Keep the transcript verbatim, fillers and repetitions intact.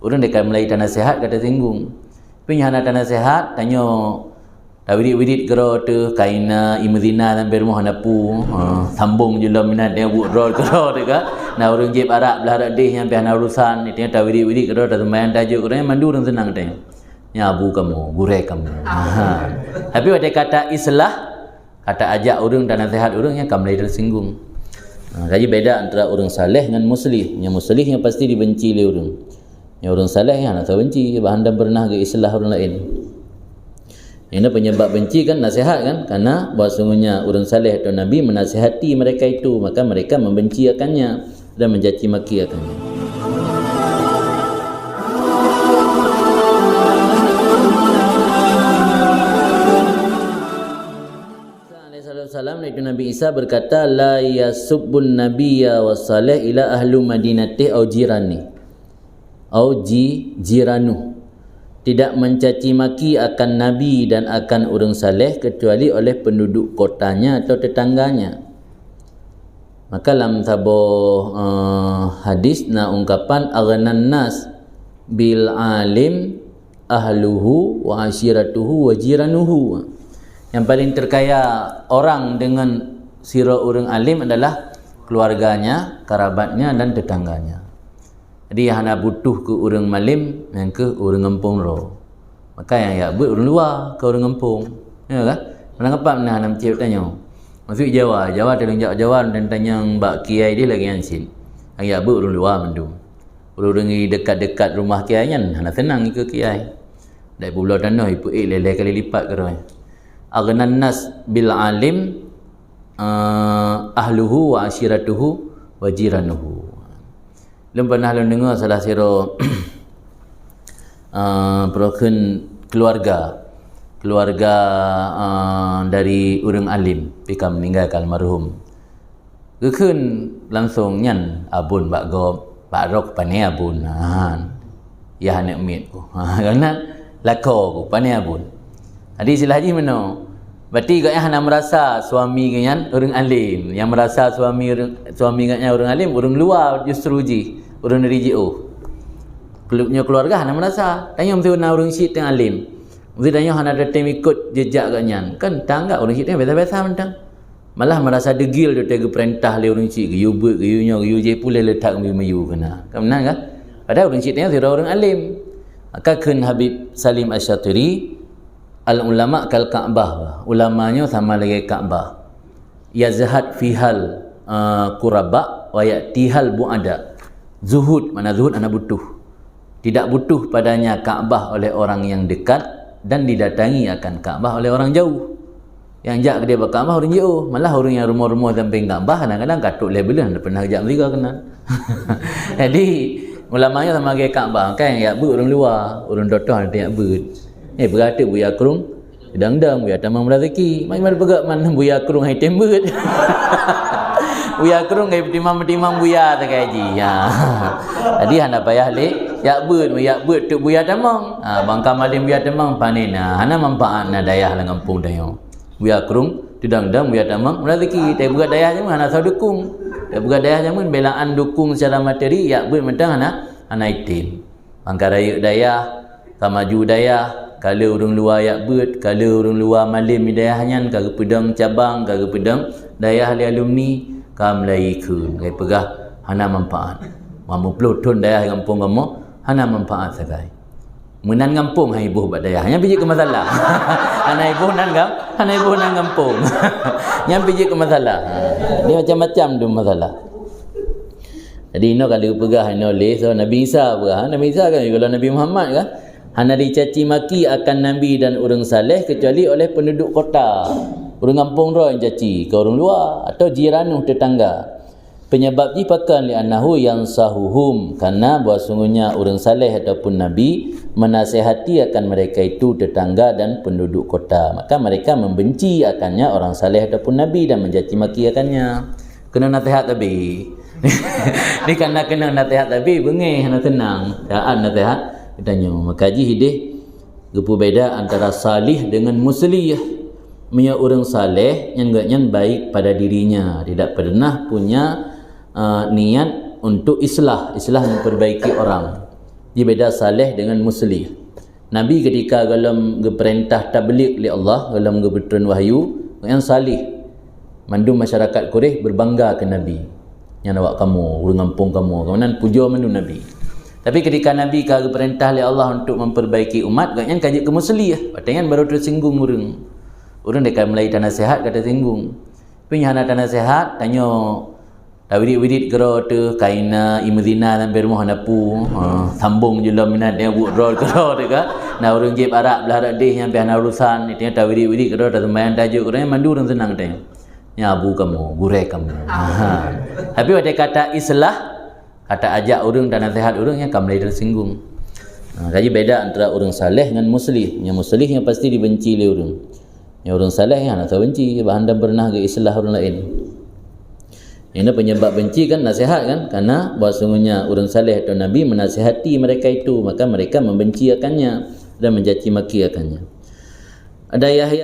Ureuëng deka mulai tanaseuhat ka teusinggung. Tapi nyoe hana tanaseuhat, tanyoe tawirit-wirit keudroe teuh, kaina imzina sampai rumoh hana pu. Ha, sambung julom minat dia buet droe keudroe teuh ka. Na ureuëng jieb arak blah arak deh nyang pih hana urusan, itu tawirit-wirit keudroe, tasumbayang tahajud keudroe, mandum ureuëng seunang teuh. Nya abu kamu, gurée kamu. Ha. Tapi pada kata islah, kata ajak ureuëng dan nasihat ureuëng nyang ka mulai tersinggung. Ha, jadi beda antara ureuëng saleh ngan muslih. Nyang muslih nyang pasti dibenci lé ureuëng. Nyang ureuëng saleh nyang hana benci, bahkan dan pernah geu islah ureuëng lain. Ini penyebab benci kan nasihat kan? Karena bahwa sungguhnya ureuëng saleh atau nabi menasihati mereka itu, maka mereka membenci akannya dan mencaci maki akannya. Isa alaihissalam, yaitu Nabi Isa berkata, "La yasubbun nabiyya wa salih ila ahlu madinatih au jirani." Au ji-, jiranu. Tidak mencaci maki akan nabi dan akan ureuëng saleh kecuali oleh penduduk kotanya atau tetangganya. Maka lam saboh, eh, hadis na ungkapan, "Aghnan nas bil alim ahluhu wa ashiratuhu wa jiranuhu." Yang paling terkaya orang dengan sidroe ureuëng alim adalah keluarganya, kerabatnya, dan tetangganya. Jadi, hana butuh keu ureuëng malem, nyang keuh ureuëng gampông droe. Maka nyang jak beuet ureuëng luwa, keu ureuëng gampông. Ya kan? Meunan kapab na hana meucéh tanyoe. Maksud Jawa, Jawa teuh jak Jawa dan tanyong bak kiai deh lagée nyan cit. Nyang jak beuet ureuëng luwa mandum. Ureuëng-ureuëng di dekat-dekat rumah kiai nyan hana seunang ikeu kiai. Dak ipubloe tanoh, ipeuék lhée-lhée kali lipat keudroe. Aghnan nas bil alim, eh, ahluhu wa ashiratuhu wa jiranuhu. Lôn pernah lôn deungoe salah sidroe, eh, peue kheun keluarga, keluarga, eh, dari ureuëng alim, pih ka meuninggai ka almarhum. Geukheun langsong nyan abon bak gob, bak droe pane abon. Ha. Yah aneuëk miet ku. Ha, karena lakoe ku pane abon. Jadi istilah jih meunoe. Berarti gobnyan hana merasa suami gobnyan ureuëng alim. Yang merasa suami ureuëng, suami gobnyan ureuëng alim, ureuëng luwa justru jih, ureuëng dari jiôh. Kelu-, nyoe keluarga hana merasa. Tanyoe meusti na ureuëng syiek teuh alim. Meusti tanyoe hana tatem ikot jejak gobnyan. Kan tanggap ureuëng syiek teuh biasa-biasa mantong. Malah merasa deugil teuh geupeurintah lé ureuëng syiek, geuyue beuet, geuyue nyoe, geuyue jih puléh leutak geuyue miyueb keunan. Ka meunan kan? Padahal ureuëng syiek nyan sidroe ureuëng alim. Maka kheun Habib Salim Asy-Syaturi, "Al ulama kal Ka'bah." Ulama nyoe sama lagée Ka'bah. "Yazhad fihal, eh, quraba wa ya'tihal bu'ada." Zuhud, makna zuhud hana butuh. Tidak butuh padanya Ka'bah oleh orang yang dekat dan didatangi akan Ka'bah oleh orang jauh. Nyang jak keudeh bak Ka'bah ureuëng jiôh, malah ureuëng nyang rumoh-rumoh sampéng Ka'bah kadang-kadang ka trok lhée buleuen hana pernah jak meusigoe keunan. Jadi, ulama nyoe sama lagée Ka'bah, kan nyang jak beuet ureuëng luwa, ureuëng toh-toh hana jak beuet. Eh, beurati Buya Krueng, dang-dang Buya Tamong Meuraseuki. Mari-mari peugah man Buya Krueng hai tem beuet. Buya Krueng hai timang-timang Buya sagai jih. Ya. Jadi hana payah lé jak beuet, jak beuet teuk Buya Tamong. Ha, bangka malem Buya Tamong panen. Ha, hana manfaat na dayah lam gampông tanyoe. Buya Krueng, teudang-dang Buya Tamong Meuraseuki. Tapi buet dayah jameun hana soe dukung. Tapi buet dayah jameun belaan dukung secara materi, jak beuet mantong hana, hana item. Mangka rayeuk dayah, ka maju dayah, ka le ureuëng luwa jak beuet, ka le ureuëng luwa malem di dayah nyan, ka geupeudong cabang, ka geupeudong dayah lé alumni, ka mulai kheun, ka peugah hana manfaat. Lima ploh thon dayah gampông kamoe hana manfaat sagai. Meunan gampông hai boh bak dayah. Nyan pih jeuet keu masalah. Hana iboh nan gam-, hana iboh nan gampông. Nyan pih jeuet keu masalah. Ha, ni macam-macam tu masalah. Jadi, inoe ka lheueh peugah inoe lé, so, Nabi Isa peugah. Nabi Isa kan juga Nabi Muhammad kan? Hana dicaci maki akan nabi dan ureuëng saleh kecuali oleh penduduk kota. Ureuëng gampông droe nyang caci, keu ureuëng luwa atau jiranuh tetangga. Penyebab jih pakon? Li'annahu yansahuhum, karena bahwa sungguhnya ureuëng saleh ataupun nabi menasihati akan mereka itu tetangga dan penduduk kota. Maka mereka membenci akannya orang saleh ataupun nabi dan mencaci maki akannya. Kena nasihat tapi. Ni karena kena nasihat tapi beungéh hana tenang. Taat nasihat geutanyoe. Maka jih ideh geupeubeda antara salih dengan muslih. Meunyoe ureuëng saleh, nyan gobnyan baik pada dirinya, tidak pernah punya, eh, niat untuk islah, islah memperbaiki orang. Jadi beda saleh dengan muslih. Nabi ketika golom geupeurintah tabligh lé Allah, golom geupeutrön wahyu, gobnyan saleh. Mandum masyarakat Quraisy beubangga keu Nabi. Nyan awak kamoe, ureuëng gampông kamoe, gobnyan pujoe mandum Nabi. Tapi ketika Nabi ka geupeurintah lé Allah untuk memperbaiki umat, gobnyan ka jeuet keu muslih. Watée nyan baru teusinggung ureuëng. Ureuëng dekat mulai tanaseuhat ka teusinggung. Tapi nyan hana tanaseuhat, tanyoe tawirit-wirit keudroe teuh, kaina imzina sampai rumoh hana pu. Ha, sambung julom minat dia buet droe keudroe teuh ka. Na ureuëng jieb arak blah arak deh nyang pih hana urusan, itu tawirit-wirit keudroe, taseumayang tahajud keudroe, mandum ureuëng seunang teuh. Nyan abu kamoe, gurée kamoe. Ha. Tapi watée kata islah, kata ajak ureuëng dan nasihat ureuëng, nyan ka mulai tersinggung. Ha, jadi beda antara ureuëng saleh ngon muslih. Nyang muslih nyan pasti dibenci lé ureuëng. Nyang ureuëng saleh nyan hana benci, bahkan dan pernah geu-islah ureuëng laén. Ini penyebab benci kan nasihat kan? Karena bahwa sungguhnya ureuëng saleh atau Nabi menasihati mereka itu, maka mereka membenci akannya dan mencaci maki akannya. Ada Yahya